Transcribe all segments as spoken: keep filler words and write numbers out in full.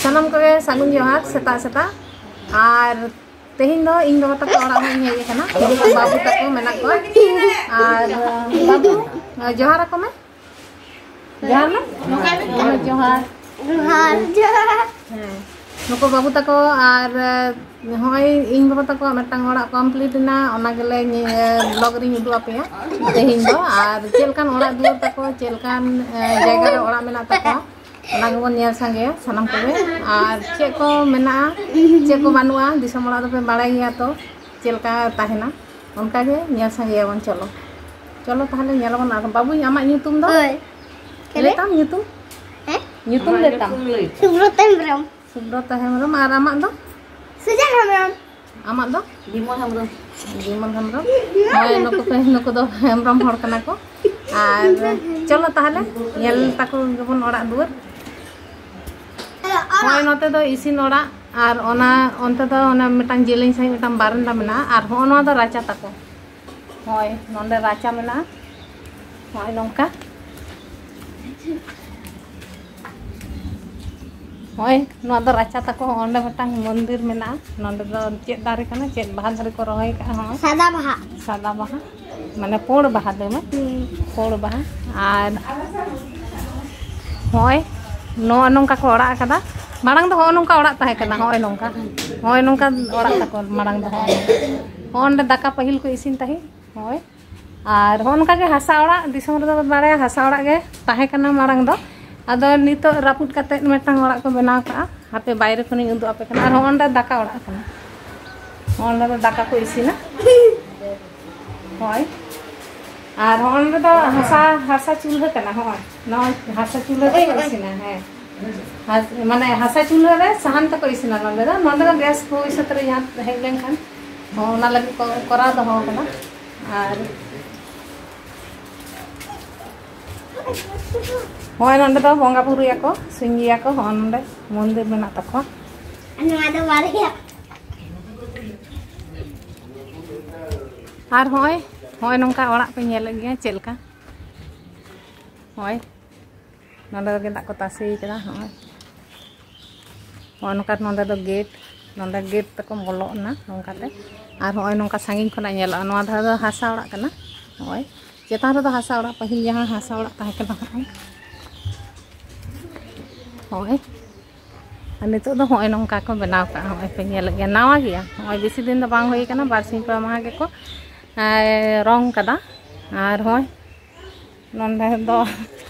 ᱥᱟᱱᱟᱢ ᱠᱚᱜᱮ ᱥᱟᱹᱜᱩᱱ ᱡᱚᱦᱟᱨ ᱥᱮᱛᱟᱜ ᱥᱮᱛᱟᱜ᱾ ᱟᱨ ᱛᱮᱦᱮᱧ ᱫᱚ ᱤᱧ ᱵᱟᱵᱟ ᱛᱟᱠᱚ ᱚᱲᱟᱜ ᱦᱚᱸᱧ ᱦᱮᱡ ᱟᱠᱟᱱᱟ᱾ ᱵᱟᱹᱵᱩ ᱛᱟᱠᱚ ᱢᱮᱱᱟᱜ ᱠᱚᱣᱟ᱾ ᱟᱨ ᱵᱟᱹᱵᱩ, ᱡᱚᱦᱟᱨ ᱟᱠᱚ ᱢᱮ᱾ ᱡᱚᱦᱟᱨ ᱢᱮ᱾ ᱡᱚᱦᱟᱨ, ᱡᱚᱦᱟᱨ᱾ ᱡᱚᱦᱟᱨ, ᱡᱚᱦᱟᱨ᱾ ᱦᱮᱸ, ᱱᱩᱠᱩ ᱵᱟᱹᱵᱩ ᱛᱟᱠᱚ ᱟᱨ ᱱᱚᱜᱼᱚᱭ ᱤᱧ ᱵᱟᱵᱟ ᱛᱟᱠᱚᱣᱟᱜ ᱢᱤᱫᱴᱟᱝ ᱚᱲᱟᱜ complete ᱮᱱᱟ, ᱚᱱᱟ ᱜᱮᱞᱮ ᱧᱮ-, vlog ᱨᱤᱧ ᱩᱫᱩᱜ ᱟᱯᱮᱭᱟ ᱛᱮᱦᱮᱧ ᱫᱚ᱾ ᱟᱨ ᱪᱮᱫ ᱞᱮᱠᱟᱱ ᱚᱲᱟᱜ ᱫᱩᱣᱟᱹᱨ ᱛᱟᱠᱚ, ᱪᱮᱫ ᱞᱮᱠᱟᱱ, ᱮ, ᱡᱟᱭᱜᱟ ᱨᱮ ᱚᱲᱟᱜ ᱢᱮᱱᱟᱜ ᱛᱟᱠᱚᱣᱟ, ᱚᱱᱟ ᱜᱮᱵᱚᱱ ᱧᱮᱞ ᱥᱟᱸᱜᱮᱭᱟ ᱥᱟᱱᱟᱢ ᱠᱚᱜᱮ᱾ ᱟᱨ ᱪᱮᱫ ᱠᱚ ᱢᱮᱱᱟᱜᱼᱟ, ᱪᱮᱫ ᱠᱚ ᱵᱟᱹᱱᱩᱜᱼᱟ, ᱫᱤᱥᱚᱢ ᱚᱲᱟᱜ ᱫᱚᱯᱮ ᱵᱟᱲᱟᱭ ᱜᱮᱭᱟ ᱛᱚ, ᱪᱮᱫ ᱞᱮᱠᱟ ᱛᱟᱦᱮᱱᱟ, ᱚᱱᱠᱟ ᱜᱮ ᱧᱮᱞ ᱥᱟᱸᱜᱮᱭᱟᱵᱚᱱ᱾ ᱪᱚᱞᱚ, ᱪᱚᱞᱚ ᱛᱟᱦᱚᱞᱮ ᱧᱮᱞᱟᱵᱚᱱ᱾ ᱟᱨ ᱵᱟᱹᱵᱩ, ᱟᱢᱟᱜ ᱧᱩᱛᱩᱢ ᱫᱚ? ᱦᱳᱭ᱾ ᱞᱟᱹᱭ ᱛᱟᱢ ᱧᱩᱛᱩᱢ? ᱦᱮᱸ? ᱧᱩᱛᱩᱢ ᱞᱟᱹᱭ ᱛᱟᱢ᱾ ᱥᱩᱵᱨᱚᱛ ᱦᱮᱢᱵᱨᱚᱢ᱾ ᱥᱩᱵᱨᱚᱛᱟ ᱦᱮᱢᱵᱨᱚᱢ᱾ ᱟᱨ ᱟᱢᱟᱜ ᱫᱚ? ᱥᱩᱡᱟᱱ ᱦᱮᱢᱵᱨᱚᱢ᱾ ᱟᱢᱟᱜ ᱫᱚ? ᱵᱤᱢᱚᱞ ᱦᱮᱢᱵᱨᱚᱢ᱾ ᱵᱤᱢᱚᱞ ᱦᱮᱢᱵᱨᱚᱢ᱾ ᱦᱳᱭ, ᱱᱩᱠᱩ ᱠᱚ, ᱱᱩᱠᱩ ᱫᱚ ᱦᱮᱢᱵᱨᱚᱢ ᱦᱚᱲ ᱠᱟᱱᱟ ᱠᱚ᱾ ᱟᱨ ᱪᱚᱞᱚ ᱛᱟᱦᱚᱞᱮ ᱧᱮᱞ ᱛᱟᱠᱚ ᱜᱮᱵᱚᱱ ᱚᱲᱟᱜ ᱫᱩᱣᱟᱹᱨ᱾ ᱱᱚᱜᱼᱚᱭ ᱱᱚᱛᱮ ᱫᱚ ᱤᱥᱤᱱ ᱚᱲᱟᱜ, ᱟᱨ ᱚᱱᱟ ᱚᱱᱛᱮ ᱫᱚ ᱚᱱᱟ ᱢᱤᱫᱴᱟᱝ ᱡᱮᱞᱮᱧ ᱥᱟᱺᱦᱤᱡ ᱢᱤᱫᱴᱟᱝ ᱵᱟᱨᱮᱱᱫᱟ ᱢᱮᱱᱟᱜᱼᱟ, ᱟᱨ ᱦᱚᱸᱜᱼᱚ ᱱᱚᱣᱟ ᱫᱚ ᱨᱟᱪᱟ ᱛᱟᱠᱚ᱾ ᱦᱳᱭ, ᱱᱚᱸᱰᱮ ᱨᱟᱪᱟ ᱢᱮᱱᱟᱜᱼᱟ᱾ ᱱᱚᱜᱼᱚᱭ ᱱᱚᱝᱠᱟ᱾ ᱦᱳᱭ, ᱱᱚᱣᱟ ᱫᱚ ᱨᱟᱪᱟ ᱛᱟᱠᱚ᱾ ᱚᱸᱰᱮ ᱢᱤᱫᱴᱟᱝ ᱢᱚᱱᱫᱤᱨ ᱢᱮᱱᱟᱜᱼᱟ᱾ ᱱᱚᱸᱰᱮ ᱫᱚ ᱪᱮᱫ ᱫᱟᱨᱮ ᱠᱟᱱᱟ, ᱪᱮᱫ ᱵᱟᱦᱟ ᱫᱟᱨᱮ ᱠᱚ ᱨᱚᱦᱚᱭ ᱠᱟᱜᱼᱟ? ᱦᱚᱸᱜᱼᱚᱭ ᱥᱟᱫᱟ ᱵᱟᱦᱟ᱾ ᱥᱟᱫᱟ ᱵᱟᱦᱟ, ᱢᱟᱱᱮ ᱯᱩᱸᱰ ᱵᱟᱦᱟ ᱫᱚ ᱢᱮ᱾ ᱦᱩᱸ᱾ ᱯᱩᱸᱰ ᱵᱟᱦᱟ᱾ ᱟᱨ ᱦᱚᱸᱜᱼᱚᱭ ᱱᱚᱜᱼᱚ ᱱᱚᱝᱠᱟ ᱠᱚ ᱚᱲᱟᱜ ᱟᱠᱟᱫᱟ᱾ ᱢᱟᱲᱟᱝ ᱫᱚ ᱦᱚᱸᱜᱼᱚ ᱱᱚᱝᱠᱟ ᱚᱲᱟᱜ ᱛᱟᱦᱮᱸ ᱠᱟᱱᱟ, ᱦᱚᱸᱜᱼᱚᱭ ᱱᱚᱝᱠᱟ᱾ ᱦᱚᱸᱜᱼᱚᱭ ᱱᱚᱝᱠᱟ ᱚᱲᱟᱜ ᱛᱟᱠᱚ ᱢᱟᱲᱟᱝ ᱫᱚ᱾ ᱦᱚᱸᱜᱼᱚᱭ ᱱᱚᱸᱰᱮ ᱫᱟᱠᱟ ᱯᱟᱹᱦᱤᱞ ᱠᱚ ᱤᱥᱤᱱ ᱛᱟᱦᱮᱸᱫ᱾ ᱦᱳᱭ᱾ ᱟᱨ ᱦᱚᱸᱜᱼᱚ ᱱᱚᱝᱠᱟ ᱜᱮ ᱦᱟᱥᱟ ᱚᱲᱟᱜ, ᱫᱤᱥᱚᱢ ᱨᱮᱫᱚ ᱵᱟᱲᱟᱭᱟ ᱦᱟᱥᱟ ᱚᱲᱟᱜ ᱜᱮ ᱛᱟᱦᱮᱸ ᱠᱟᱱᱟ ᱢᱟᱲᱟᱝ ᱫᱚ᱾ ᱟᱫᱚ ᱱᱤᱛᱚᱜ ᱨᱟᱹᱯᱩᱫ ᱠᱟᱛᱮᱫ ᱢᱤᱫᱴᱟᱝ ᱚᱲᱟᱜ ᱠᱚ ᱵᱮᱱᱟᱣ ᱠᱟᱜᱼᱟ᱾ ᱦᱟᱯᱮ ᱵᱟᱭᱨᱮ ᱠᱷᱚᱱᱤᱧ ᱩᱫᱩᱜ ᱟᱯᱮ ᱠᱟᱱᱟ᱾ ᱟᱨ ᱦᱚᱸᱜᱼᱚ ᱱᱚᱸᱰᱮ ᱫᱟᱠᱟ ᱚᱲᱟᱜ ᱠᱟᱱᱟ᱾ ᱦᱚᱸᱜᱼᱚ ᱱᱚᱸᱰᱮ ᱫᱚ ᱫᱟᱠᱟ ᱠᱚ ᱤᱥᱤᱱᱟ᱾ ᱦᱳᱭ᱾ ᱟᱨ ᱦᱚᱸᱜᱼᱚ ᱱᱚᱸᱰᱮ ᱫᱚ ᱦᱟᱥᱟ, ᱦᱟᱥᱟ ᱪᱩᱞᱦᱟᱹ ᱠᱟᱱᱟ᱾ ᱦᱚᱸᱜᱼᱚᱭ ᱱᱚᱜᱼᱚᱭ ᱦᱟᱥᱟ ᱪᱩᱞᱦᱟᱹ ᱨᱮᱠᱚ ᱤᱥᱤᱱᱟ᱾ ᱦᱮᱸ᱾ ᱦᱟᱥ-, ᱢᱟᱱᱮ ᱦᱟᱥᱟ ᱪᱩᱞᱦᱟᱹ ᱨᱮ ᱥᱟᱦᱟᱱ ᱛᱮᱠᱚ ᱤᱥᱤᱱᱟ ᱱᱚᱸᱰᱮ ᱫᱚ᱾ ᱱᱚᱸᱰᱮ ᱫᱚ ᱜᱮᱥ ᱵᱷᱚᱵᱤᱥᱥᱚᱛ ᱨᱮ ᱡᱟᱦᱟᱸ ᱦᱮᱡ ᱞᱮᱱᱠᱷᱟᱱ, ᱦᱚᱸ, ᱚᱱᱟ ᱞᱟᱹᱜᱤᱫ ᱠᱚ ᱠᱚᱨᱟᱣ ᱫᱚᱦᱚ ᱠᱟᱫᱟ᱾ ᱟᱨ ᱦᱚᱸᱜᱼᱚᱭ ᱱᱚᱸᱰᱮ ᱫᱚ ᱵᱚᱸᱜᱟ ᱵᱩᱨᱩᱭᱟᱠᱚ, ᱥᱤᱧ ᱜᱮᱭᱟ ᱠᱚ᱾ ᱦᱚᱸᱜᱼᱚᱭ ᱱᱚᱸᱰᱮ ᱢᱚᱱᱫᱤᱨ ᱢᱮᱱᱟᱜ ᱛᱟᱠᱚᱣᱟ᱾ ᱱᱚᱣᱟ ᱫᱚ ᱵᱟᱨᱭᱟ᱾ ᱟᱨ ᱦᱚᱸᱜᱼᱚᱭ, ᱦᱚᱸᱜᱼᱚᱭ ᱱᱚᱝᱠᱟ ᱚᱲᱟᱜ ᱯᱮ ᱧᱮᱞᱮᱫ ᱜᱮᱭᱟ ᱪᱮᱫ ᱞᱮᱠᱟ᱾ ᱦᱚᱸᱜᱼᱚᱭ ᱱᱚᱸᱰᱮ ᱨᱮᱜᱮ ᱫᱟᱜ ᱠᱚ ᱛᱟᱥᱮ ᱠᱟᱫᱟ᱾ ᱦᱚᱸᱜᱼᱚᱭ, ᱦᱚᱸᱜᱼᱚᱭ ᱱᱚᱝᱠᱟ ᱱᱚᱸᱰᱮ ᱫᱚ ᱜᱮᱴ, ᱱᱚᱸᱰᱮ ᱜᱮᱴ ᱛᱮᱠᱚ ᱵᱚᱞᱚᱜ ᱱᱟ ᱱᱚᱝᱠᱟᱛᱮ᱾ ᱟᱨ ᱦᱚᱸᱜᱼᱚᱭ ᱱᱚᱝᱠᱟ ᱥᱟᱺᱜᱤᱧ ᱠᱷᱚᱱᱟᱜ ᱧᱮᱞᱚᱜᱼᱟ᱾ ᱱᱚᱣᱟ ᱫᱷᱟᱨᱮ ᱫᱚ ᱦᱟᱥᱟ ᱚᱲᱟᱜ ᱠᱟᱱᱟ᱾ ᱦᱚᱸᱜᱼᱚᱭ ᱪᱮᱛᱟᱱ ᱨᱮᱫᱚ ᱦᱟᱥᱟ ᱚᱲᱟᱜ, ᱯᱟᱹᱦᱤᱞ ᱡᱟᱦᱟᱸ ᱦᱟᱥᱟ ᱚᱲᱟᱜ ᱛᱟᱦᱮᱸ ᱠᱟᱱᱟ, ᱦᱚᱸᱜᱼᱚᱭ᱾ ᱦᱚᱸᱜᱼᱚᱭ᱾ ᱟᱨ ᱱᱤᱛᱚᱜ ᱫᱚ ᱦᱚᱸᱜᱼᱚᱭ ᱱᱚᱝᱠᱟ ᱠᱚ ᱵᱮᱱᱟᱣ ᱠᱟᱜᱼᱟ᱾ ᱦᱚᱸᱜᱼᱚᱭ ᱯᱮ ᱧᱮᱞᱮᱫ ᱜᱮᱭᱟ, ᱱᱟᱣᱟ ᱜᱮᱭᱟ᱾ ᱦᱚᱸᱜᱼᱚᱭ ᱵᱮᱥᱤ ᱫᱤᱱ ᱫᱚ ᱵᱟᱝ ᱦᱩᱭ ᱠᱟᱱᱟ, ᱵᱟᱨ ᱥᱤᱧ ᱯᱮ ᱢᱟᱦᱟ ᱜᱮᱠᱚ, ᱮᱸ, ᱨᱚᱝ ᱠᱟᱫᱟ᱾ ᱟᱨ ᱦᱚᱸᱜᱼᱚᱭ ᱱᱚᱸᱰᱮ ᱫᱚ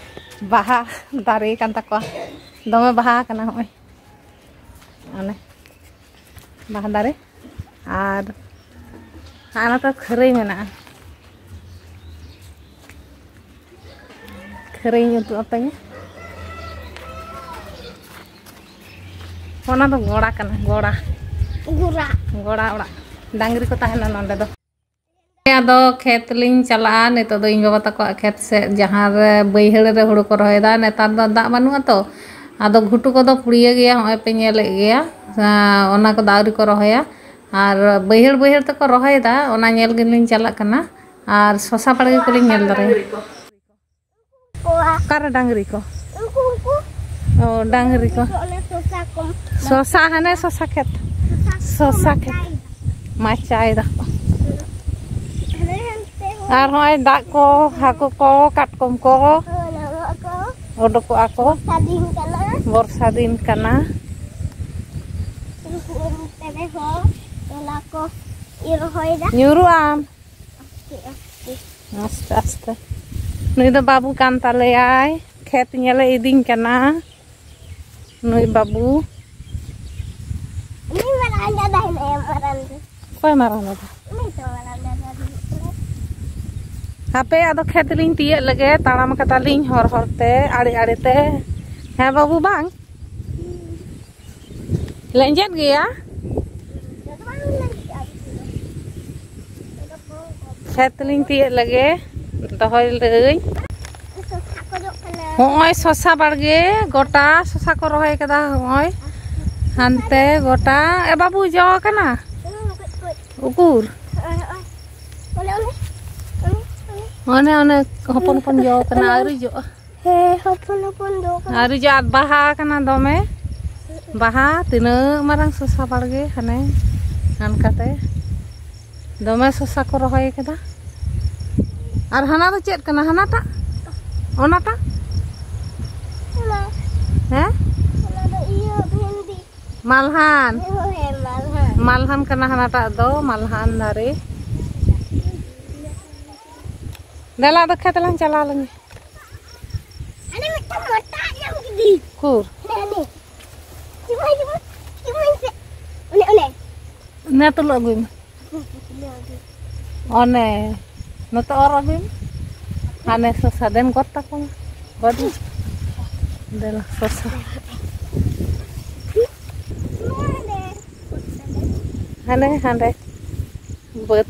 ᱵᱟᱦᱟ ᱫᱟᱨᱮ ᱠᱟᱱ ᱛᱟᱠᱚᱣᱟ, ᱫᱚᱢᱮ ᱵᱟᱦᱟ ᱠᱟᱱᱟ᱾ ᱦᱚᱸᱜᱼᱚᱭ ᱚᱱᱮ ᱵᱟᱦᱟ ᱫᱟᱨᱮ᱾ ᱟᱨ, ᱟᱨ ᱱᱚᱛᱮ ᱠᱷᱟᱹᱨᱟᱹᱭ ᱢᱮᱱᱟᱜᱼᱟ, ᱠᱷᱟᱹᱨᱟᱹᱭ ᱤᱧ ᱩᱛᱩ ᱟᱯᱮ ᱜᱮ᱾ ᱚᱱᱟ ᱫᱚ ᱜᱚᱲᱟ ᱠᱟᱱᱟ, ᱜᱚᱲᱟ᱾ ᱜᱚᱲᱟ᱾ ᱜᱚᱲᱟ ᱚᱲᱟᱜ᱾ ᱰᱟᱝᱨᱤ ᱠᱚ ᱛᱟᱦᱮᱱᱟ ᱱᱚᱸᱰᱮ ᱫᱚ᱾ ᱟᱫᱚ ᱠᱷᱮᱛ ᱞᱤᱧ ᱪᱟᱞᱟᱜᱼᱟ ᱱᱤᱛᱚᱜ ᱫᱚ, ᱤᱧ ᱵᱟᱵᱟ ᱛᱟᱠᱚᱣᱟᱜ ᱠᱷᱮᱛ ᱥᱮᱫ, ᱡᱟᱦᱟᱸ ᱨᱮ ᱵᱟᱹᱭᱦᱟᱹᱲ ᱨᱮ ᱦᱩᱲᱩ ᱠᱚ ᱨᱚᱦᱚᱭᱮᱫᱟ᱾ ᱱᱮᱛᱟᱨ ᱫᱚ ᱫᱟᱜ ᱵᱟᱹᱱᱩᱜᱼᱟ ᱛᱚ, ᱟᱫᱚ ᱜᱷᱩᱴᱩ ᱠᱚᱫᱚ ᱯᱩᱲᱤᱭᱟᱹ ᱜᱮᱭᱟ, ᱦᱚᱸᱜᱼᱚᱭ ᱯᱮ ᱧᱮᱞᱮᱫ ᱜᱮᱭᱟ᱾ ᱟᱸ, ᱚᱱᱟ ᱠᱚᱫᱚ ᱟᱹᱣᱨᱤ ᱠᱚ ᱨᱚᱦᱚᱭᱟ᱾ ᱟᱨ ᱵᱟᱹᱭᱦᱟᱹᱲ ᱵᱟᱹᱭᱦᱟᱹᱲ ᱛᱮᱠᱚ ᱨᱚᱦᱚᱭᱮᱫᱟ, ᱚᱱᱟ ᱧᱮᱞ ᱜᱮᱞᱤᱧ ᱪᱟᱞᱟᱜ ᱠᱟᱱᱟ᱾ ᱟᱨ ᱥᱚᱥᱟ ᱵᱟᱲᱜᱮ ᱠᱚᱞᱤᱧ ᱧᱮᱞ ᱫᱟᱲᱮᱭᱟᱜᱼᱟ᱾ ᱚᱠᱟᱨᱮ ᱰᱟᱝᱨᱤ ᱠᱚ? ᱩᱱᱠᱩ, ᱩᱱᱠᱩ᱾ ᱚ, ᱰᱟᱝᱨᱤ ᱠᱚ᱾ ᱚᱱᱮ ᱥᱚᱥᱟ ᱠᱚ᱾ ᱥᱚᱥᱟ, ᱦᱟᱱᱮ ᱥᱚᱥᱟ ᱠᱷᱮᱛ᱾ ᱥᱚᱥᱟ ᱠᱚ ᱥᱚᱥᱟ ᱠᱷᱮᱛ᱾ ᱢᱟᱪᱟᱭᱮᱫᱟ᱾ ᱢᱟᱪᱟᱭ ᱫᱟᱠᱚ᱾ ᱦᱟᱱᱮ ᱦᱟᱱᱛᱮ ᱦᱚᱸ᱾ ᱟᱨ ᱦᱚᱸᱜᱼᱚᱭ ᱫᱟᱜ ᱠᱚ, ᱦᱟᱹᱠᱩ ᱠᱚ, ᱠᱟᱴᱠᱚᱢ ᱠᱚ᱾ ᱦᱳᱭ, ᱧᱟᱢᱚᱜ ᱟᱠᱚ᱾ ᱩᱰᱩᱠᱚᱜᱼᱟ ᱠᱚ᱾ ᱵᱚᱨᱥᱟ ᱫᱤᱱ ᱠᱟᱱᱟ᱾ ᱵᱚᱨᱥᱟ ᱫᱤᱱ ᱠᱟᱱᱟ᱾ ᱩᱱᱠᱩ ᱚᱱᱛᱮ ᱨᱮᱦᱚᱸ ᱛᱚᱞᱟ ᱠᱚ ᱨᱚᱦᱚᱭᱮᱫᱟ᱾ ᱧᱩᱨᱩᱜ ᱟᱢ᱾ ᱟᱥᱛᱮ, ᱟᱥᱛᱮ᱾ ᱟᱥᱛᱮ, ᱟᱥᱛᱮ᱾ ᱱᱩᱭ ᱫᱚ ᱵᱟᱹᱵᱩ ᱠᱟᱱ ᱛᱟᱞᱮᱭᱟᱭ, ᱠᱷᱮᱛ ᱧᱮᱞᱮ ᱤᱫᱤᱧ ᱠᱟᱱᱟ᱾ ᱱᱩᱭ ᱵᱟᱹᱵᱩ᱾ ᱩᱱᱤ ᱢᱟᱨᱟᱝ ᱫᱟᱫᱟ ᱦᱮᱱᱟᱭᱟ, ᱢᱟᱨᱟᱝ ᱫᱟᱫᱟ᱾ ᱚᱠᱚᱭ ᱢᱟᱨᱟᱝ ᱫᱟᱫᱟ? ᱩᱱᱤ ᱛᱚ ᱢᱟᱨᱟᱝ ᱫᱟᱫᱟ ᱫᱚ ᱦᱩᱭᱩᱜ ᱠᱟᱱᱟᱭ᱾ ᱦᱟᱯᱮ, ᱟᱫᱚ ᱠᱷᱮᱛ ᱞᱤᱧ ᱛᱤᱭᱟᱹᱜ ᱞᱮᱜᱮ, ᱛᱟᱲᱟᱢ ᱠᱟᱫᱟᱞᱤᱧ ᱦᱚᱨ ᱦᱚᱨ ᱛᱮ, ᱟᱲᱮ ᱟᱲᱮ ᱛᱮ᱾ ᱦᱮᱸ ᱵᱟᱹᱵᱩ, ᱵᱟᱝ? ᱞᱮᱸᱡᱮᱫ ᱜᱮᱭᱟ᱾ ᱠᱷᱮᱛ ᱞᱤᱧ ᱛᱤᱭᱟᱹᱜ ᱞᱮᱜᱮ, ᱫᱚᱦᱚᱭ ᱞᱟᱹᱭᱟᱹᱧ᱾ ᱦᱚᱸᱜᱼᱚᱭ ᱥᱚᱥᱟ ᱵᱟᱲᱜᱮ, ᱜᱚᱴᱟ ᱥᱚᱥᱟ ᱠᱚ ᱨᱚᱦᱚᱭ ᱠᱟᱫᱟ᱾ ᱦᱚᱸᱜᱼᱚᱭ ᱦᱟᱱᱛᱮ ᱜᱚᱴᱟ᱾ ᱮ ᱵᱟᱹᱵᱩ, ᱡᱚ ᱠᱟᱱᱟ? ᱩᱠᱩᱨ? ᱚᱱᱮ, ᱚᱱᱮ ᱦᱚᱯᱚᱱ ᱦᱚᱯᱚᱱ ᱡᱚ ᱠᱟᱱᱟ, ᱟᱹᱣᱨᱤ ᱡᱚᱜᱼᱟ᱾ ᱦᱮᱸ, ᱦᱚᱯᱚᱱ ᱦᱚᱯᱚᱱ ᱫᱚ ᱠᱟᱱᱟ᱾ ᱟᱹᱣᱨᱤ ᱡᱟᱛ ᱵᱟᱦᱟ ᱠᱟᱱᱟ ᱫᱚᱢᱮ᱾ ᱵᱟᱦᱟ ᱛᱤᱱᱟᱹᱜ ᱢᱟᱨᱟᱝ ᱥᱚᱥᱟ ᱵᱟᱲᱜᱮ ᱦᱟᱱᱮ ᱦᱟᱱᱠᱟᱛᱮ᱾ ᱫᱚᱢᱮ ᱥᱚᱥᱟ ᱠᱚ ᱨᱚᱦᱚᱭ ᱠᱟᱫᱟ᱾ ᱟᱨ ᱦᱟᱱᱟ ᱫᱚ ᱪᱮᱫ ᱠᱟᱱᱟ? ᱦᱟᱱᱟᱴᱟᱜ? ᱚᱱᱟᱴᱟᱜ? ᱚᱱᱟ, ᱦᱮᱸ? ᱚᱱᱟ ᱫᱚ ᱤᱭᱟᱹ ᱵᱷᱮᱱᱰᱤ᱾ ᱢᱟᱞᱦᱟᱱ᱾ ᱦᱮᱸ, ᱢᱟᱞᱦᱟᱱ᱾ ᱢᱟᱞᱦᱟᱱ ᱠᱟᱱᱟ ᱦᱟᱱᱟᱴᱟᱜ ᱫᱚ, ᱢᱟᱞᱦᱟᱱ ᱫᱟᱨᱮ᱾ ᱫᱮᱞᱟ ᱫᱚ ᱠᱷᱮᱛ ᱞᱟᱝ ᱪᱟᱞᱟᱣ ᱞᱮᱱ ᱜᱮ᱾ ᱟᱞᱮ ᱢᱤᱫᱴᱟᱝ ᱢᱚᱴᱟ ᱧᱟᱢ ᱠᱮᱫᱮ᱾ ᱩᱠᱩᱨ? ᱦᱟᱱᱮ, ᱦᱟᱱᱮ᱾ ᱪᱩᱢᱟᱹᱭ, ᱪᱩᱢᱟᱹᱭ, ᱪᱩᱢᱟᱹᱭ ᱥᱮ᱾ ᱚᱱᱮ, ᱚᱱᱮ᱾ ᱱᱮ ᱛᱩᱞᱟᱹ ᱟᱹᱜᱩᱭ ᱢᱮ᱾ ᱦᱮᱸ, ᱛᱩᱞᱟᱹ ᱟᱹᱜᱩᱭ᱾ ᱚᱱᱮ, ᱱᱚᱛᱮ ᱚᱨ ᱟᱹᱜᱩᱭ ᱢᱮ᱾ ᱦᱟᱱᱮ ᱥᱚᱥᱟ ᱫᱮᱱ ᱜᱚᱫ ᱛᱟᱠᱚ ᱢᱮ᱾ ᱜᱚᱫ ᱢᱮ᱾ ᱫᱮᱞᱟ ᱥᱚᱥᱟ᱾ ᱦᱟᱱᱮ ᱦᱟᱸᱰᱮ ᱵᱟᱹᱫᱽ᱾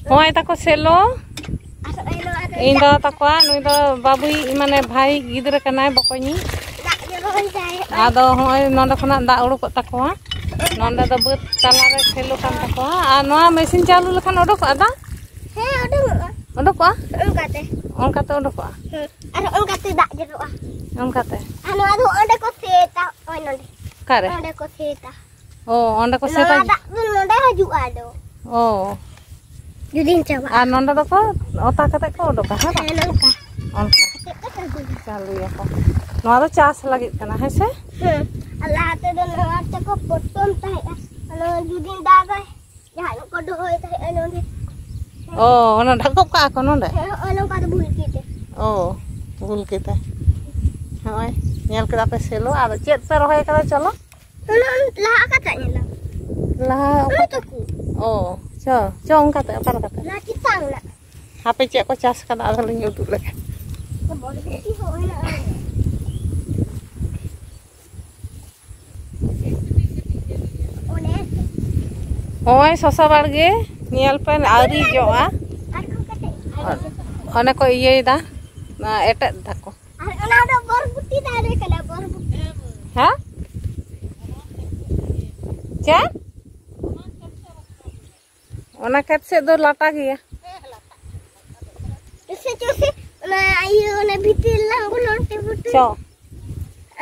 ᱦᱚᱸᱜᱼᱚᱭ ᱛᱟᱠᱚ ᱥᱮᱞᱚ᱾ ᱤᱧ ᱫᱟᱫᱟ ᱛᱟᱠᱚᱣᱟ, ᱱᱩᱭ ᱫᱚ ᱵᱟᱵᱩᱭ, ᱢᱟᱱᱮ ᱵᱷᱟᱭ ᱜᱤᱫᱽᱨᱟᱹ ᱠᱟᱱᱟᱭ, ᱵᱚᱠᱚᱧᱤᱡ᱾ ᱟᱫᱚ ᱦᱚᱸᱜᱼᱚᱭ ᱱᱚᱸᱰᱮ ᱠᱷᱚᱱᱟᱜ ᱫᱟᱜ ᱩᱰᱩᱠᱚᱜ ᱛᱟᱠᱚᱣᱟ᱾ ᱱᱚᱸᱰᱮ ᱫᱚ ᱵᱟᱹᱫᱽ ᱛᱟᱞᱟᱨᱮ ᱥᱮᱞᱚ ᱠᱟᱱ ᱛᱟᱠᱚᱣᱟ᱾ ᱟᱨ ᱱᱚᱣᱟ ᱢᱮᱥᱤᱱ ᱪᱟᱹᱞᱩ ᱞᱮᱠᱷᱟᱱ ᱩᱰᱩᱠᱚᱜᱼᱟ ᱫᱟᱜ? ᱦᱮᱸ, ᱩᱰᱩᱠᱚᱜᱼᱟ᱾ ᱩᱰᱩᱠᱚᱜᱼᱟ? ᱚᱱᱠᱟᱛᱮ᱾ ᱚᱱᱠᱟᱛᱮ ᱩᱰᱩᱠᱚᱜᱼᱟ? ᱦᱮᱸ, ᱟᱨ ᱚᱱᱠᱟᱛᱮ ᱫᱟᱜ ᱡᱚᱨᱚᱜᱼᱟ᱾ ᱚᱱᱠᱟᱛᱮ? ᱟᱨ ᱱᱚᱣᱟ ᱫᱚ ᱚᱸᱰᱮ ᱠᱚ ᱥᱮᱫᱟ, ᱳᱭ ᱱᱚᱸᱰᱮ᱾ ᱚᱠᱟᱨᱮ? ᱚᱸᱰᱮ ᱠᱚ ᱥᱮᱫᱟ᱾ ᱚ, ᱚᱸᱰᱮ ᱠᱚ ᱥᱮᱫᱟ? ᱱᱚᱣᱟ ᱫᱟᱜ ᱫᱚ ᱱᱚᱸᱰᱮ ᱦᱤᱡᱩᱜᱼᱟ ᱟᱫᱚ᱾ ᱚ᱾ ᱡᱩᱫᱤᱧ ᱪᱟᱵᱟᱜᱼᱟ᱾ ᱟᱨ ᱱᱚᱸᱰᱮ ᱫᱚᱠᱚ ᱚᱛᱟ ᱠᱟᱛᱮ ᱠᱚ ᱩᱰᱩᱠᱟ, ᱦᱮᱸ ᱵᱟᱝ? ᱦᱮᱸ, ᱱᱚᱝᱠᱟ᱾ ᱚᱱᱠᱟ᱾ ᱠᱟᱛᱮ ᱠᱚ ᱪᱟᱹᱞᱩᱭᱟ᱾ ᱪᱟᱹᱞᱩᱭᱟᱠᱚ᱾ ᱱᱚᱣᱟ ᱫᱚ ᱪᱟᱥ ᱞᱟᱹᱜᱤᱫ ᱠᱟᱱᱟ, ᱦᱮᱸ ᱥᱮ? ᱦᱮᱸ᱾ ᱟᱨ ᱞᱟᱦᱟ ᱛᱮᱫᱚ ᱱᱚᱣᱟ ᱛᱮᱠᱚ ᱯᱚᱴᱚᱢ ᱛᱟᱦᱮᱸᱜᱼᱟ᱾ ᱟᱫᱚ ᱡᱩᱫᱤ ᱫᱟᱜᱟᱭ, ᱡᱟᱦᱟᱸ ᱠᱚ ᱫᱚᱦᱚᱭ ᱛᱟᱦᱮᱸᱜᱼᱟ ᱱᱚᱸᱰᱮ᱾ ᱚ, ᱚᱱᱟ ᱰᱷᱟᱠᱚᱵ ᱠᱟᱜᱼᱟ ᱠᱚ ᱱᱚᱸᱰᱮ? ᱦᱮᱸ, ᱦᱚᱸᱜᱼᱚᱭ ᱱᱚᱝᱠᱟ ᱫᱚ ᱵᱷᱩᱞ ᱜᱮ ᱛᱮ᱾ ᱚ, ᱵᱷᱩᱞ ᱜᱮ ᱛᱮ᱾ ᱦᱚᱸᱜᱼᱚᱭ, ᱧᱮᱞ ᱠᱮᱫᱟ ᱯᱮ ᱥᱮᱞᱚ, ᱟᱫᱚ ᱪᱮᱫ ᱯᱮ ᱨᱚᱦᱚᱭ ᱠᱟᱫᱟ ᱪᱚᱞᱚ? ᱚᱱᱟ ᱞᱟᱦᱟ ᱚᱠᱟᱴᱟᱜ ᱧᱮᱞᱟ? ᱞᱟᱦᱟ ᱚᱱᱟ ᱚᱠᱟᱴᱟᱜ? ᱛᱟᱠᱚ᱾ ᱚ, ᱪᱚ, ᱪᱚ ᱚᱱᱠᱟᱛᱮ, ᱚᱠᱟ ᱞᱮᱠᱟᱛᱮ? ᱚᱱᱟ ᱪᱮᱛᱟᱱ ᱨᱮᱱᱟᱜ᱾ ᱦᱟᱯᱮ ᱪᱮᱫ ᱠᱚ ᱪᱟᱥ ᱠᱟᱫᱟ, ᱟᱫᱚ ᱞᱤᱧ ᱩᱫᱩᱜ ᱞᱮᱜᱮ᱾ ᱵᱚᱨᱵᱚᱴᱤ ᱦᱚᱸ ᱢᱮᱱᱟᱜᱼᱟ᱾ ᱚᱱᱮ᱾ ᱦᱚᱸᱜᱼᱚᱭ ᱥᱚᱥᱟ ᱵᱟᱲᱜᱮ ᱧᱮᱞ ᱯᱮ, ᱟᱹᱣᱨᱤ ᱡᱚᱜᱼᱟ᱾ ᱟᱨᱦᱚᱸ ᱠᱟᱹᱴᱤᱡ᱾ ᱚᱱᱮ ᱠᱚ ᱤᱭᱟᱹᱭᱮᱫᱟ, ᱮᱴᱮᱫ ᱫᱟᱠᱚ᱾ ᱟᱨ ᱚᱱᱟ ᱫᱚ ᱵᱚᱨᱵᱚᱴᱤ ᱫᱟᱨᱮ ᱠᱟᱱᱟ, ᱵᱚᱨᱵᱚᱴᱤ᱾ ᱦᱮᱸ? ᱪᱮᱫ? ᱚᱱᱟ ᱠᱷᱮᱛ ᱥᱮᱫ ᱫᱚ ᱞᱟᱴᱟ ᱜᱮᱭᱟ᱾ ᱥᱮ ᱪᱚ ᱥᱮ, ᱚᱱᱟ ᱤᱭᱟᱹ, ᱚᱱᱟ ᱵᱷᱤᱛᱤᱨ ᱞᱟᱝ ᱵᱚᱞᱚᱱ ᱛᱮ ᱵᱩᱴᱟᱹ᱾ ᱪᱚ᱾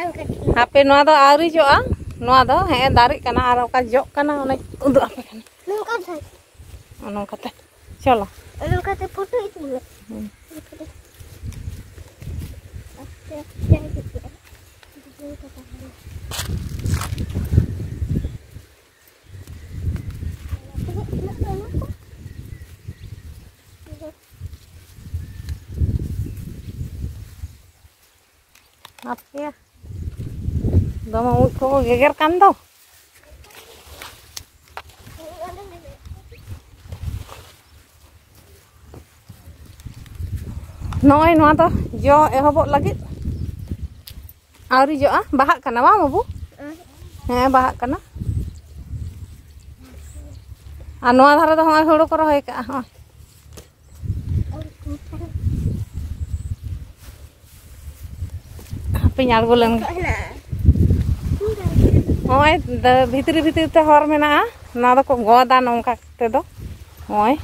ᱟᱨ ᱠᱟᱹᱴᱤᱡ᱾ ᱦᱟᱯᱮ, ᱱᱚᱣᱟ ᱫᱚ ᱟᱹᱣᱨᱤ ᱡᱚᱜᱼᱟ᱾ ᱱᱚᱣᱟ ᱫᱚ ᱦᱮᱸ ᱫᱟᱨᱮᱜ ᱠᱟᱱᱟ, ᱟᱨ ᱚᱠᱟ ᱡᱚᱜ ᱠᱟᱱᱟ ᱚᱱᱟᱧ ᱩᱫᱩᱜ ᱟᱯᱮ ᱠᱟᱱᱟ᱾ ᱱᱚᱝᱠᱟ ᱫᱷᱟᱨᱮ᱾ ᱱᱚᱝᱠᱟᱛᱮ᱾ ᱪᱚᱞᱚ᱾ ᱱᱚᱝᱠᱟᱛᱮ ᱯᱷᱳᱴᱳ ᱤᱫᱤ ᱢᱮ᱾ ᱦᱩᱸ᱾ ᱟᱥᱛᱮ ᱟᱥᱛᱮ ᱦᱤᱡᱩᱜ ᱯᱮ᱾ ᱦᱟᱯᱮᱭᱟ, ᱫᱚᱢᱮ ᱩᱫ ᱠᱚᱠᱚ ᱜᱮᱜᱮᱨ ᱠᱟᱱ ᱫᱚ᱾ ᱱᱚᱜᱼᱚᱭ ᱱᱚᱣᱟ ᱫᱚ ᱡᱚ ᱮᱦᱚᱵᱚᱜ ᱞᱟᱹᱜᱤᱫ᱾ ᱟᱹᱣᱨᱤ ᱡᱚᱜᱼᱟ, ᱵᱟᱦᱟᱜ ᱠᱟᱱᱟ ᱵᱟᱝ ᱵᱟᱹᱵᱩ? ᱦᱮᱸ, ᱵᱟᱦᱟᱜ ᱠᱟᱱᱟ᱾ ᱟᱨ ᱱᱚᱣᱟ ᱫᱷᱟᱨᱮ ᱫᱚ ᱦᱚᱸᱜᱼᱚᱭ ᱦᱩᱲᱩ ᱠᱚ ᱨᱚᱦᱚᱭ ᱠᱟᱜᱼᱟ, ᱦᱚᱸᱜᱼᱚᱭ᱾ ᱦᱟᱯᱮᱧ ᱟᱬᱜᱚ ᱞᱮᱱ ᱜᱮ᱾ ᱱᱚᱜᱼᱚᱭ ᱫᱟ-, ᱵᱷᱤᱛᱨᱤ ᱵᱷᱤᱛᱨᱤ ᱛᱮ ᱦᱚᱨ ᱢᱮᱱᱟᱜᱼᱟ, ᱱᱚᱣᱟ ᱫᱚᱠᱚ ᱜᱚᱫᱟ ᱱᱚᱝᱠᱟ ᱠᱟᱛᱮ ᱫᱚ᱾ ᱱᱚᱜᱼᱚᱭ,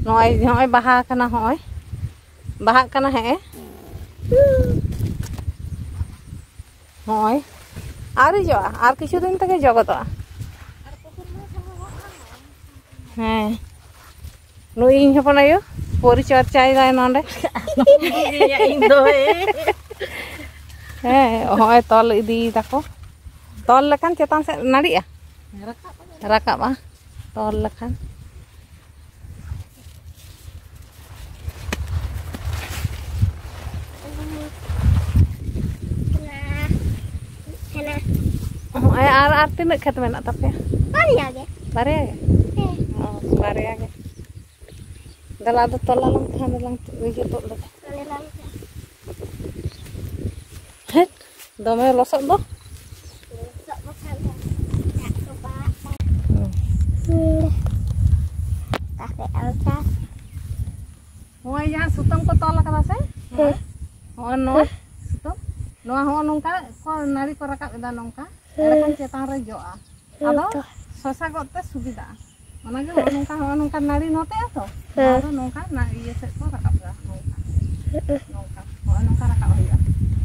ᱱᱚᱜᱼᱚᱭ, ᱱᱚᱜᱼᱚᱭ ᱵᱟᱦᱟ ᱠᱟᱱᱟ, ᱦᱚᱸᱜᱼᱚᱭ ᱵᱟᱦᱟᱜ ᱠᱟᱱᱟ, ᱦᱮᱸ᱾ ᱦᱚᱸᱜᱼᱚᱭ ᱟᱹᱣᱨᱤ ᱡᱚᱜᱼᱟ, ᱟᱨ ᱠᱤᱪᱷᱩ ᱫᱤᱱ ᱛᱮᱜᱮ ᱡᱚ ᱜᱚᱫᱚᱜᱼᱟ᱾ ᱦᱮᱸ, ᱱᱩᱭ ᱤᱧ ᱦᱚᱯᱚᱱ ᱟᱭᱳ ᱯᱚᱨᱤᱪᱚᱨᱪᱟᱭ ᱫᱟᱭ ᱱᱚᱰᱮ᱾ ᱤᱧ ᱫᱚ, ᱦᱮᱸ᱾ ᱦᱮᱸ, ᱦᱚᱸᱜᱼᱚᱭ ᱛᱚᱞ ᱤᱫᱤᱭ ᱫᱟᱠᱚ᱾ ᱛᱚᱞ ᱞᱮᱠᱷᱟᱱ ᱪᱮᱛᱟᱱ ᱥᱮᱫ ᱱᱟᱹᱲᱤᱜᱼᱟ᱾ ᱨᱟᱠᱟᱵᱼᱟ᱾ ᱨᱟᱠᱟᱵᱼᱟ, ᱛᱚᱞ ᱞᱮᱠᱷᱟᱱ᱾ ᱦᱮᱱᱟᱜ᱾ ᱦᱚᱸᱜᱼᱚᱭ ᱟᱨ, ᱟᱨ ᱛᱤᱱᱟᱹᱜ ᱠᱷᱮᱛ ᱢᱮᱱᱟᱜ ᱛᱟᱯᱮᱭᱟ? ᱵᱟᱨᱭᱟ ᱜᱮ᱾ ᱵᱟᱨᱭᱟ ᱜᱮ? ᱦᱮᱸ᱾ ᱚ, ᱵᱟᱨᱭᱟ ᱜᱮ᱾ ᱫᱮᱞᱟ ᱟᱫᱚ ᱛᱚᱞᱟ ᱞᱟᱝ ᱠᱷᱟᱱ ᱫᱚᱞᱟᱝ ᱤᱭᱟᱹ ᱛᱩᱫ ᱞᱮᱜᱮ᱾ ᱱᱚᱰᱮ ᱞᱟᱝ ᱦᱮᱸ, ᱫᱚᱢᱮ ᱞᱚᱥᱚᱫ ᱫᱚ᱾ ᱞᱚᱥᱚᱫ ᱵᱟᱠᱷᱟᱱ ᱫᱚ ᱫᱟᱜ ᱠᱚ ᱵᱟᱦᱟᱜ ᱠᱟᱱᱟ᱾ ᱦᱩᱸ᱾ ᱦᱩᱸ᱾ ᱛᱟᱦᱞᱮ ᱟᱞᱛᱟ᱾ ᱱᱚᱜᱼᱚᱭ ᱡᱟᱦᱟᱸ ᱥᱩᱛᱟᱹᱢ ᱠᱚ ᱛᱚᱞ ᱟᱠᱟᱫᱟ ᱥᱮ? ᱦᱮᱸ᱾ ᱱᱚᱜᱼᱚᱭ ᱱᱚᱣᱟ ᱦᱮᱸ᱾ ᱥᱩᱛᱟᱹᱢ᱾ ᱱᱚᱣᱟ ᱦᱚᱸ ᱱᱚᱝᱠᱟ ᱠᱚ ᱱᱟᱹᱲᱤ ᱠᱚ ᱨᱟᱠᱟᱵ ᱮᱫᱟ, ᱱᱚᱝᱠᱟ᱾ ᱦᱮᱸ᱾ ᱮᱸᱰᱮᱠᱷᱟᱱ ᱪᱮᱛᱟᱱ ᱨᱮ ᱡᱚᱜᱼᱟ᱾ ᱟᱫᱚ ᱦᱮᱸ ᱛᱚ᱾ ᱥᱚᱥᱟ ᱜᱚᱫ ᱛᱮ ᱥᱩᱵᱤᱫᱷᱟᱜᱼᱟ᱾ ᱚᱱᱟᱜᱮ ᱦᱚᱸᱜᱼᱚ ᱱᱚᱝᱠᱟ, ᱦᱚᱸᱜᱼᱚ ᱱᱚᱝᱠᱟ ᱱᱟᱹᱲᱤ ᱱᱚᱛᱮᱜᱼᱟ ᱛᱚ᱾ ᱦᱮᱸ᱾ ᱱᱚᱣᱟ ᱫᱚ ᱱᱚᱝᱠᱟ ᱱᱟ-, ᱤᱭᱟᱹ ᱥᱮᱫ ᱠᱚ ᱨᱟᱠᱟᱵ ᱮᱫᱟ, ᱱᱚᱝᱠᱟ᱾ ᱦᱮᱸ᱾ ᱱᱚᱝᱠᱟ, ᱦᱚᱸᱜᱼᱚ ᱱᱚᱝᱠᱟ ᱨᱟᱠᱟᱵ ᱦᱩᱭᱩᱜᱼᱟ᱾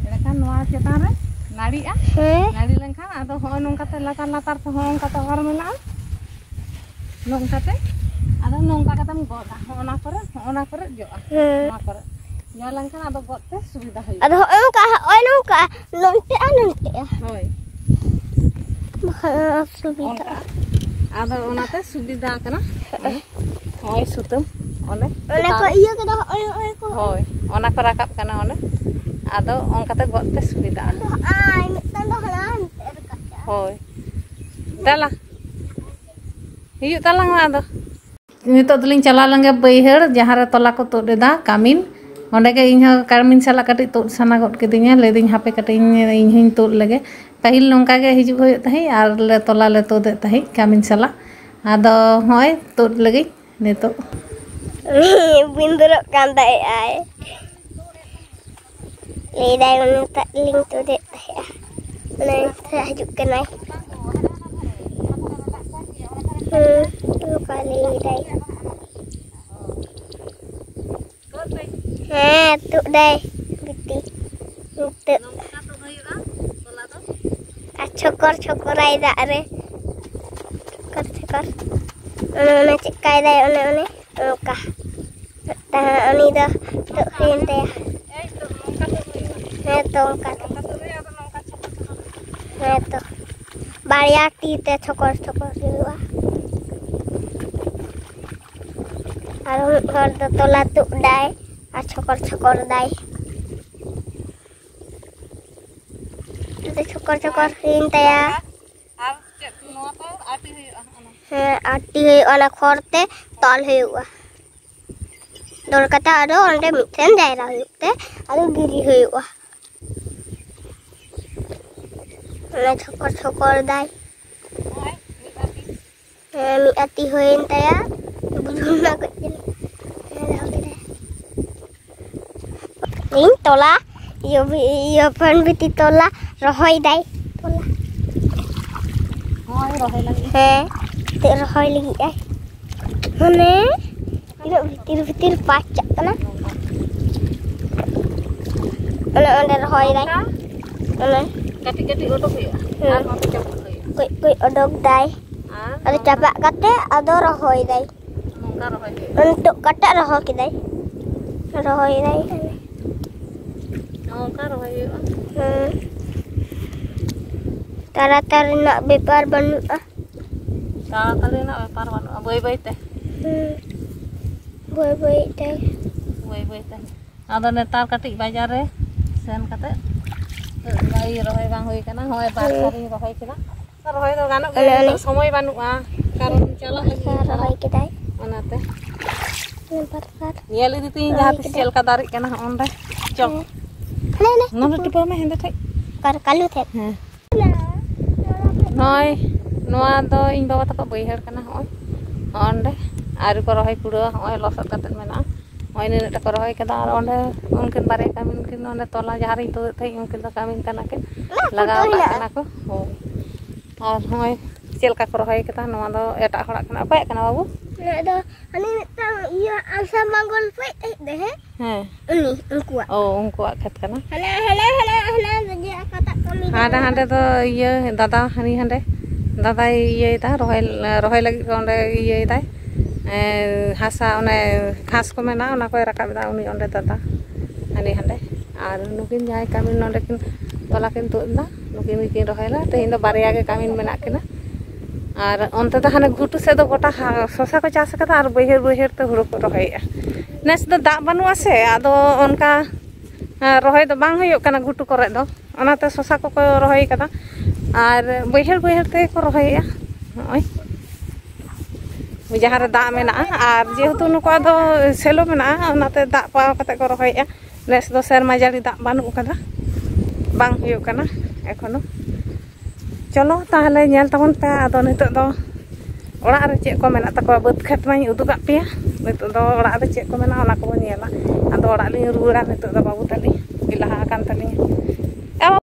ᱮᱸᱰᱮᱠᱷᱟᱱ ᱱᱚᱣᱟ ᱪᱮᱛᱟᱱ ᱨᱮ ᱱᱟᱹᱲᱤᱜᱼᱟ᱾ ᱦᱮᱸ᱾ ᱱᱟᱹᱲᱤ ᱞᱮᱱᱠᱷᱟᱱ ᱟᱫᱚ ᱦᱚᱸᱜᱼᱚ ᱱᱚᱝᱠᱟᱛᱮ ᱞᱟᱛᱟᱨ ᱞᱟᱛᱟᱨ ᱛᱮ ᱦᱚᱸᱜᱼᱚ ᱱᱚᱝᱠᱟᱛᱮ ᱦᱚᱨ ᱢᱮᱱᱟᱜᱼᱟ᱾ ᱱᱚᱝᱠᱟᱛᱮ ᱟᱫᱚ ᱱᱚᱝᱠᱟ ᱠᱟᱛᱮᱢ ᱜᱚᱫᱟ᱾ ᱦᱚᱸᱜᱼᱚ ᱱᱟ ᱠᱚᱨᱮ, ᱦᱚᱸᱜᱼᱚ ᱱᱟ ᱠᱚᱨᱮ ᱡᱚᱜᱼᱟ᱾ ᱦᱮᱸ᱾ ᱱᱚᱣᱟ ᱠᱚᱨᱮ ᱡᱚ ᱞᱮᱱᱠᱷᱟᱱ ᱟᱫᱚ ᱜᱚᱫ ᱛᱮ ᱥᱩᱵᱤᱫᱷᱟ ᱦᱩᱭᱩᱜᱼᱟ᱾ ᱟᱫᱚ ᱦᱚᱸᱜᱼᱚ ᱱᱚᱝᱠᱟ, ᱦᱚᱸᱜᱼᱚᱭ ᱱᱚᱝᱠᱟ, ᱱᱚᱱᱛᱮᱜᱼᱟ, ᱱᱚᱱᱛᱮᱜᱼᱟ᱾ ᱦᱳᱭ᱾ ᱵᱟᱠᱷᱟᱱ ᱥᱩᱵᱤᱫᱷᱟ᱾ ᱚᱱᱠᱟ᱾ ᱟᱫᱚ ᱚᱱᱟᱛᱮ ᱥᱩᱵᱤᱫᱷᱟ ᱠᱟᱱᱟ᱾ ᱦᱮᱸ᱾ ᱦᱚᱸᱜᱼᱚᱭ ᱥᱩᱛᱟᱹᱢ, ᱚᱱᱮ ᱚᱱᱟ ᱠᱚ ᱪᱮᱛᱟᱱ ᱨᱮ᱾ ᱤᱭᱟᱹ ᱠᱮᱫᱟ, ᱦᱚᱸᱜᱼᱚᱭ, ᱦᱚᱸᱜᱼᱚᱭ ᱠᱚ᱾ ᱦᱳᱭ, ᱚᱱᱟ ᱠᱚ ᱨᱟᱠᱟᱵ ᱠᱟᱱᱟ ᱚᱸᱰᱮ᱾ ᱟᱫᱚ ᱚᱱᱠᱟᱛᱮ ᱜᱚᱫ ᱛᱮ ᱥᱩᱵᱤᱫᱷᱟᱜᱼᱟ᱾ ᱟᱫᱚ ᱦᱚᱸᱜᱼᱚᱭ ᱢᱤᱫᱴᱟᱝ ᱫᱚ ᱦᱟᱱᱟ ᱦᱟᱱᱛᱮ ᱨᱟᱠᱟᱵ ᱠᱟᱱᱟ᱾ ᱦᱳᱭ᱾ ᱫᱟᱞᱟ᱾ ᱦᱩᱭᱩᱜ ᱛᱟᱞᱟᱝᱟ ᱟᱫᱚ᱾ ᱱᱤᱛᱚᱜ ᱫᱚᱞᱤᱧ ᱪᱟᱞᱟᱣ ᱞᱮᱱ ᱜᱮ ᱵᱟᱹᱭᱦᱟᱹᱲ, ᱡᱟᱦᱟᱸ ᱨᱮ ᱛᱚᱞᱟ ᱠᱚ ᱛᱩᱫ ᱮᱫᱟ ᱠᱟᱹᱢᱤᱱ᱾ ᱚᱸᱰᱮ ᱜᱮ ᱤᱧ ᱦᱚᱸ ᱠᱟᱹᱢᱤᱱ ᱥᱟᱞᱟᱜ ᱠᱟᱹᱴᱤᱡ ᱛᱩᱫ ᱥᱟᱱᱟ ᱜᱚᱫ ᱠᱤᱫᱤᱧᱟ᱾ ᱞᱟᱹᱭᱫᱟᱹᱧ, "ᱦᱟᱯᱮ ᱠᱟᱹᱴᱤᱡ ᱤᱧ, ᱤᱧ ᱦᱚᱸᱧ ᱛᱩᱫ ᱞᱮᱜᱮ᱾" ᱯᱟᱹᱦᱤᱞ ᱱᱚᱝᱠᱟ ᱜᱮ ᱦᱤᱡᱩᱜ ᱦᱩᱭᱩᱜ ᱛᱟᱦᱮᱸᱫ ᱟᱨ ᱞᱮ ᱛᱚᱞᱟ ᱞᱮ ᱛᱩᱫᱮᱫ ᱛᱟᱦᱮᱸᱫ ᱠᱟᱹᱢᱤᱱ ᱥᱟᱞᱟᱜ᱾ ᱟᱫᱚ ᱦᱚᱸᱜᱼᱚᱭ ᱛᱩᱫ ᱞᱟᱹᱜᱤᱫ ᱱᱤᱛᱚᱜ᱾ ᱩᱱᱤ ᱵᱤᱱᱫᱩᱨᱚᱜ ᱠᱟᱱ ᱛᱟᱦᱮᱸᱜ ᱟᱭ᱾ ᱞᱟᱹᱭᱫᱟᱭ, "ᱚᱱᱟᱴᱟᱜ ᱞᱤᱧ ᱛᱩᱫᱮᱫ ᱛᱟᱦᱮᱸᱜᱼᱟ, ᱚᱱᱟ ᱱᱤᱛᱚᱜ ᱦᱤᱡᱩᱜ ᱠᱟᱱᱟᱭ᱾" ᱦᱮᱸ, ᱚᱱᱠᱟ ᱞᱟᱹᱭᱫᱟᱭ᱾ ᱦᱮᱸ, ᱛᱩᱫ ᱫᱟᱭ ᱵᱤᱴᱤ ᱱᱤᱛᱚᱜ᱾ ᱟᱨ ᱪᱷᱚᱠᱚᱨ ᱪᱷᱚᱠᱚᱨᱟᱭ ᱫᱟᱜ ᱨᱮ, ᱪᱷᱚᱠᱚᱨ ᱪᱷᱚᱠᱚᱨ᱾ ᱚᱱᱮ, ᱚᱱᱮ ᱪᱮᱫᱠᱟᱭ ᱫᱟᱭ, ᱚᱱᱮ, ᱚᱱᱮ ᱚᱱᱠᱟ᱾ ᱛᱟᱦᱮᱸ, ᱩᱱᱤ ᱫᱚ ᱛᱩᱫ ᱦᱩᱭᱮᱱ ᱛᱟᱭᱟ᱾ ᱦᱮᱸ ᱛᱚ, ᱚᱱᱠᱟ ᱜᱮ᱾ ᱦᱮᱸ ᱛᱚ, ᱵᱟᱨᱭᱟ ᱛᱤ ᱛᱮ ᱪᱷᱚᱠᱚᱨ ᱪᱷᱚᱠᱚᱨ ᱦᱩᱭᱩᱜᱼᱟ᱾ ᱟᱨ ᱢᱤᱫ ᱦᱚᱲ ᱫᱚ ᱛᱚᱞᱟ ᱛᱩᱫ ᱫᱟᱭ ᱟᱨ ᱪᱷᱚᱠᱚᱨ ᱪᱷᱚᱠᱚᱨ ᱫᱟᱭ᱾ ᱟᱫᱚ ᱪᱷᱚᱠᱚᱨ ᱪᱷᱚᱠᱚᱨ ᱦᱩᱭᱮᱱ ᱛᱟᱭᱟ᱾ ᱟᱨ ᱪᱮᱫ ᱱᱚᱣᱟ ᱠᱚ ᱟᱹᱴᱤ ᱦᱩᱭᱩᱜᱼᱟ? ᱦᱮᱸ, ᱟᱹᱴᱤ ᱦᱩᱭᱩᱜᱼᱟ, ᱚᱱᱟ ᱠᱷᱚᱲ ᱛᱮ ᱛᱚᱞ ᱦᱩᱭᱩᱜᱼᱟ᱾ ᱫᱚᱞ ᱠᱟᱛᱮ ᱟᱫᱚ ᱚᱸᱰᱮ ᱢᱤᱫᱴᱷᱮᱱ ᱡᱟᱭᱨᱟ ᱦᱩᱭᱩᱜ ᱛᱮ ᱟᱫᱚ ᱜᱤᱨᱤ ᱦᱩᱭᱩᱜᱼᱟ᱾ ᱚᱱᱟ ᱪᱷᱚᱠᱚᱨ ᱪᱷᱚᱠᱚᱨ ᱫᱟᱭ᱾ ᱦᱮᱸ, ᱢᱤᱫ ᱟᱹᱴᱤ ᱦᱩᱭᱮᱱ ᱛᱟᱭᱟ᱾ ᱵᱩᱡᱷᱟᱹᱣ ᱢᱟ ᱠᱟᱹᱡ ᱪᱩᱞᱩᱝ᱾ ᱤᱧ ᱛᱚᱞᱟ ᱤᱭᱟᱹ ᱵᱤ- ᱤᱭᱟᱹ ᱯᱟᱱ ᱵᱤᱴᱤ ᱛᱚᱞᱟ ᱨᱚᱦᱚᱭ ᱫᱟᱭ᱾ ᱛᱚᱞᱟ᱾ ᱦᱳᱭ, ᱨᱚᱦᱚᱭ ᱞᱟᱹᱜᱤᱫ᱾ ᱦᱮᱸ, ᱛᱮ ᱨᱚᱦᱚᱭ ᱞᱟᱹᱜᱤᱫ ᱟᱭ᱾ ᱢᱟᱱᱮ ᱛᱤᱱᱟᱹᱜ ᱵᱷᱤᱛᱤᱨ ᱵᱷᱤᱛᱤᱨ ᱯᱟᱸᱪ ᱪᱟᱜ ᱠᱟᱱᱟ᱾ ᱚᱱᱮ ᱚᱸᱰᱮ ᱨᱚᱦᱚᱭ ᱫᱟᱭ᱾ ᱚᱱᱮ ᱠᱟᱹᱴᱤᱡ ᱠᱟᱹᱴᱤᱡ ᱚᱰᱚᱠ ᱦᱩᱭᱩᱜᱼᱟ᱾ ᱦᱮᱸ᱾ ᱟᱨ ᱱᱚᱛᱮ ᱪᱟᱵᱩᱠ ᱦᱩᱭᱩᱜᱼᱟ᱾ ᱠᱩᱡ ᱠᱩᱡ ᱚᱰᱚᱠ ᱫᱟᱭ᱾ ᱟᱨ ᱟᱫᱚ ᱱᱚᱝᱠᱟ ᱪᱟᱵᱟᱜ ᱠᱟᱛᱮ ᱟᱫᱚ ᱨᱚᱦᱚᱭ ᱫᱟᱭ᱾ ᱱᱚᱝᱠᱟ ᱨᱚᱦᱚᱭ ᱦᱩᱭᱩᱜᱼᱟ᱾ ᱱᱤᱛᱚᱜ ᱠᱟᱴᱟ ᱨᱚᱦᱚᱭ ᱠᱮᱫᱟᱭ᱾ ᱨᱚᱦᱚᱭ ᱫᱟᱭ᱾ ᱱᱚᱝᱠᱟ ᱨᱚᱦᱚᱭ ᱦᱩᱭᱩᱜᱼᱟ᱾ ᱦᱮᱸ᱾ ᱛᱟᱲᱟᱛᱟᱲᱤ ᱨᱮᱱᱟᱜ ᱵᱮᱯᱟᱨ ᱵᱟᱹᱱᱩᱜᱼᱟ᱾ ᱛᱟᱲᱟᱛᱟᱲᱤ ᱨᱮᱱᱟᱜ ᱵᱮᱯᱟᱨ ᱵᱟᱹᱱᱩᱜᱼᱟ, ᱵᱟᱹᱭ ᱵᱟᱹᱭ ᱛᱮ᱾ ᱦᱮᱸ, ᱵᱟᱹᱭ ᱵᱟᱹᱭ ᱛᱮ᱾ ᱵᱟᱹᱭ ᱵᱟᱹᱭ ᱛᱮ᱾ ᱟᱫᱚ ᱱᱮᱛᱟᱨ ᱠᱟᱹᱴᱤᱡ ᱵᱟᱡᱟᱨ ᱨᱮ ᱥᱮᱱ ᱠᱟᱛᱮ ᱤᱭᱟᱹ ᱨᱚᱦᱚᱭ ᱵᱟᱝ ᱦᱩᱭ ᱠᱟᱱᱟ᱾ ᱦᱚᱸᱜᱼᱚᱭ ᱵᱟᱨ ᱦᱮᱸ᱾ ᱥᱟᱞᱤᱧ ᱨᱚᱦᱚᱭ ᱠᱮᱫᱟ᱾ ᱨᱚᱦᱚᱭ ᱫᱚ ᱜᱟᱱᱚᱜ ᱜᱮᱭᱟ, ᱚᱱᱮ ᱱᱤᱛᱚᱜ ᱚᱱᱮ᱾ ᱥᱚᱢᱚᱭ ᱵᱟᱹᱱᱩᱜᱼᱟ, ᱠᱟᱨᱚᱱ ᱪᱟᱞᱟᱜ ᱞᱟᱹᱜᱤᱫ ᱵᱟᱨ ᱦᱚᱲ᱾ ᱨᱚᱦᱚᱭ ᱠᱮᱫᱟᱭ᱾ ᱚᱱᱟᱛᱮ᱾ ᱵᱟᱨ ᱵᱟᱨ ᱧᱮᱞ ᱤᱫᱤ ᱛᱤᱧ ᱨᱚᱦᱚᱭ ᱡᱟᱦᱟᱸ ᱛᱤᱥ ᱠᱮᱫᱟᱭ᱾ ᱪᱮᱫ ᱞᱮᱠᱟ ᱫᱟᱨᱮᱜ ᱠᱟᱱᱟ ᱦᱚᱸᱜᱼᱚ ᱱᱚᱸᱰᱮ᱾ ᱪᱚ᱾ ᱦᱮᱸ᱾ ᱦᱟᱱᱮ, ᱦᱟᱱᱮ᱾ ᱱᱚᱸᱰᱮ ᱴᱤᱯᱟᱹᱣ ᱢᱮ ᱦᱮᱸᱫᱮ ᱴᱷᱮᱡ᱾ ᱚᱠᱟᱨᱮ ᱠᱟᱞᱩ ᱴᱷᱮᱡ? ᱦᱮᱸ᱾ ᱱᱚᱜᱼᱚᱭ, ᱱᱚᱣᱟ ᱫᱚ ᱤᱧ ᱵᱟᱵᱟ ᱛᱟᱠᱚ ᱵᱟᱹᱭᱦᱟᱹᱲ ᱠᱟᱱᱟ᱾ ᱦᱚᱸᱜᱼᱚᱭ, ᱦᱚᱸᱜᱼᱚ ᱱᱚᱸᱰᱮ ᱟᱹᱣᱨᱤ ᱠᱚ ᱨᱚᱦᱚᱭ ᱠᱩᱲᱟᱹᱣᱟ᱾ ᱦᱚᱸᱜᱼᱚᱭ ᱞᱚᱥᱚᱫ ᱠᱟᱛᱮᱫ ᱢᱮᱱᱟᱜᱼᱟ᱾ ᱦᱚᱸᱜᱼᱚᱭ ᱱᱤᱱᱟᱹᱜ ᱴᱟ ᱠᱚ ᱨᱚᱦᱚᱭ ᱠᱟᱫᱟ᱾ ᱟᱨ ᱚᱸᱰᱮ ᱩᱱᱠᱤᱱ ᱵᱟᱨᱭᱟ ᱠᱟᱹᱢᱤᱱ ᱠᱤᱱ ᱚᱸᱰᱮ ᱛᱚᱞᱟ ᱡᱟᱦᱟᱸ ᱨᱤᱧ ᱛᱩᱫᱮᱫ ᱛᱟᱦᱮᱸᱫ, ᱩᱱᱠᱤᱱ ᱫᱚ ᱠᱟᱹᱢᱤᱱ ᱠᱟᱱᱟ ᱠᱤᱱ, ᱚᱱᱟ ᱞᱟᱜᱟᱣ ᱯᱷᱳᱴᱳ ᱠᱟᱜ ᱦᱮᱱᱟᱜᱼᱟ᱾ ᱠᱟᱱᱟ ᱠᱚ᱾ ᱦᱳᱭ᱾ ᱟᱨ ᱱᱚᱜᱼᱚᱭ ᱪᱮᱫ ᱞᱮᱠᱟ ᱠᱚ ᱨᱚᱦᱚᱭ ᱠᱟᱫᱟ, ᱱᱚᱣᱟ ᱫᱚ ᱮᱴᱟᱜ ᱦᱚᱲᱟᱜ ᱠᱟᱱᱟ᱾ ᱚᱠᱚᱭᱟᱜ ᱠᱟᱱᱟ ᱵᱟᱹᱵᱩ? ᱱᱚᱣᱟ ᱫᱚ ᱦᱟᱱᱤ ᱢᱤᱫᱴᱟᱝ ᱤᱭᱟᱹ ᱟᱥᱟ ᱢᱟ ᱜᱚᱞᱯᱚᱭᱮᱫ ᱛᱟᱦᱮᱸᱫ ᱫᱚ, ᱦᱮᱸ? ᱦᱮᱸ᱾ ᱩᱱᱤ, ᱩᱱᱠᱩᱣᱟᱜ᱾ ᱚ, ᱩᱱᱠᱩᱣᱟᱜ ᱠᱷᱮᱛ ᱠᱟᱱᱟ᱾ ᱦᱟᱱᱟ, ᱦᱟᱱᱟ, ᱦᱟᱱᱟ, ᱦᱟᱱᱟ, ᱡᱮ ᱚᱠᱟᱴᱟᱜ ᱠᱟᱹᱢᱤ ᱦᱟᱸᱰᱮ, ᱠᱟᱱᱟ᱾ ᱦᱟᱸᱰᱮ ᱫᱚ ᱤᱭᱟᱹ, ᱫᱟᱫᱟ ᱦᱟᱹᱱᱤ ᱦᱟᱸᱰᱮ, ᱫᱟᱫᱟᱭ ᱤᱭᱟᱹᱭᱮᱫᱟ, ᱨᱚᱦᱚᱭ, ᱨᱚᱦᱚᱭ ᱞᱟᱹᱜᱤᱫ ᱠᱚ ᱚᱸᱰᱮ ᱤᱭᱟᱹᱭᱮᱫᱟᱭ᱾ ᱮᱸ, ᱦᱟᱥᱟ, ᱚᱱᱮ ᱜᱷᱟᱥ ᱠᱚ ᱢᱮᱱᱟᱜᱼᱟ, ᱚᱱᱟ ᱠᱚᱭ ᱨᱟᱠᱟᱵ ᱮᱫᱟ ᱩᱱᱤ ᱚᱸᱰᱮ ᱫᱟᱫᱟ, ᱦᱟᱹᱱᱤ ᱦᱟᱸᱰᱮ᱾ ᱟᱨ ᱱᱩᱠᱤᱱ ᱡᱟᱦᱟᱸᱭ ᱠᱟᱹᱢᱤᱱ ᱱᱚᱸᱰᱮ ᱠᱤᱱ ᱛᱚᱞᱟ ᱠᱤᱱ ᱛᱩᱫ ᱮᱫᱟ, ᱱᱩᱠᱤᱱ ᱜᱮᱠᱤᱱ ᱨᱚᱦᱚᱭᱮᱫᱟ᱾ ᱛᱮᱦᱮᱧ ᱫᱚ ᱵᱟᱨᱭᱟ ᱜᱮ ᱠᱟᱹᱢᱤᱱ ᱢᱮᱱᱟᱜ ᱠᱤᱱᱟ᱾ ᱟᱨ ᱚᱱᱛᱮ ᱫᱚ ᱦᱟᱱᱮ ᱜᱷᱩᱴᱩ ᱥᱮᱫ ᱫᱚ ᱜᱚᱴᱟ ᱦᱟ-, ᱥᱚᱥᱟ ᱠᱚ ᱪᱟᱥ ᱟᱠᱟᱫᱟ ᱟᱨ ᱵᱟᱹᱭᱦᱟᱹᱲ ᱵᱟᱹᱭᱦᱟᱹᱲ ᱛᱮ ᱦᱩᱲᱩ ᱠᱚ ᱨᱚᱦᱚᱭᱮᱫᱼᱟ᱾ ᱱᱮᱥ ᱫᱚ ᱫᱟᱜ ᱵᱟᱹᱱᱩᱜᱼᱟ ᱥᱮ, ᱟᱫᱚ ᱚᱱᱠᱟ, ᱮᱸ, ᱨᱚᱦᱚᱭ ᱫᱚ ᱵᱟᱝ ᱦᱩᱭᱩᱜ ᱠᱟᱱᱟ ᱜᱷᱩᱴᱩ ᱠᱚᱨᱮ ᱫᱚ, ᱚᱱᱟᱛᱮ ᱥᱚᱥᱟ ᱠᱚᱠᱚ ᱨᱚᱦᱚᱭ ᱠᱟᱫᱟ᱾ ᱟᱨ ᱵᱟᱹᱭᱦᱟᱹᱲ ᱵᱟᱹᱭᱦᱟᱹᱲ ᱛᱮᱜᱮ ᱠᱚ ᱨᱚᱦᱚᱭᱮᱫᱼᱟ᱾ ᱱᱚᱜᱼᱚᱭ ᱡᱟᱦᱟᱸ ᱨᱮ ᱫᱟᱜ ᱢᱮᱱᱟᱜᱼᱟ, ᱟᱨ ᱡᱮᱦᱮᱛᱩ ᱱᱩᱠᱩᱣᱟᱜ ᱫᱚ ᱥᱮᱞᱚ ᱢᱮᱱᱟᱜᱼᱟ, ᱚᱱᱟᱛᱮ ᱫᱟᱜ ᱯᱟᱣ ᱠᱟᱛᱮ ᱠᱚ ᱨᱚᱦᱚᱭᱮᱫᱼᱟ᱾ ᱱᱮᱥ ᱫᱚ ᱥᱮᱨᱢᱟ ᱡᱟᱹᱲᱤ ᱫᱟᱜ ᱵᱟᱹᱱᱩᱜ ᱟᱠᱟᱫᱟ, ᱵᱟᱝ ᱦᱩᱭᱩᱜ ᱠᱟᱱᱟ ᱮᱠᱷᱚᱱᱳ᱾ ᱪᱚᱞᱚ ᱛᱟᱦᱚᱞᱮ ᱧᱮᱞ ᱛᱟᱵᱚᱱ ᱯᱮ᱾ ᱟᱫᱚ ᱱᱤᱛᱚᱜ ᱫᱚ ᱚᱲᱟᱜ ᱨᱮ ᱪᱮᱫ ᱠᱚ ᱢᱮᱱᱟᱜ ᱛᱟᱠᱚᱣᱟ, ᱵᱟᱹᱫᱽ ᱠᱷᱮᱛ ᱢᱟᱧ ᱩᱫᱩᱜᱟᱜ ᱯᱮᱭᱟ᱾ ᱱᱤᱛᱚᱜ ᱫᱚ ᱚᱲᱟᱜ ᱨᱮ ᱪᱮᱫ ᱠᱚ ᱢᱮᱱᱟᱜᱼᱟ, ᱚᱱᱟ ᱠᱚᱵᱚᱱ ᱧᱮᱞᱟ᱾ ᱟᱫᱚ ᱚᱲᱟᱜ ᱞᱤᱧ ᱨᱩᱣᱟᱹᱲᱟ ᱱᱤᱛᱚᱜ ᱫᱚ ᱵᱟᱹᱵᱩ ᱛᱟᱹᱞᱤᱧ᱾ ᱞᱟᱦᱟ ᱟᱠᱟᱱ ᱛᱟᱹᱞᱤᱧᱟ᱾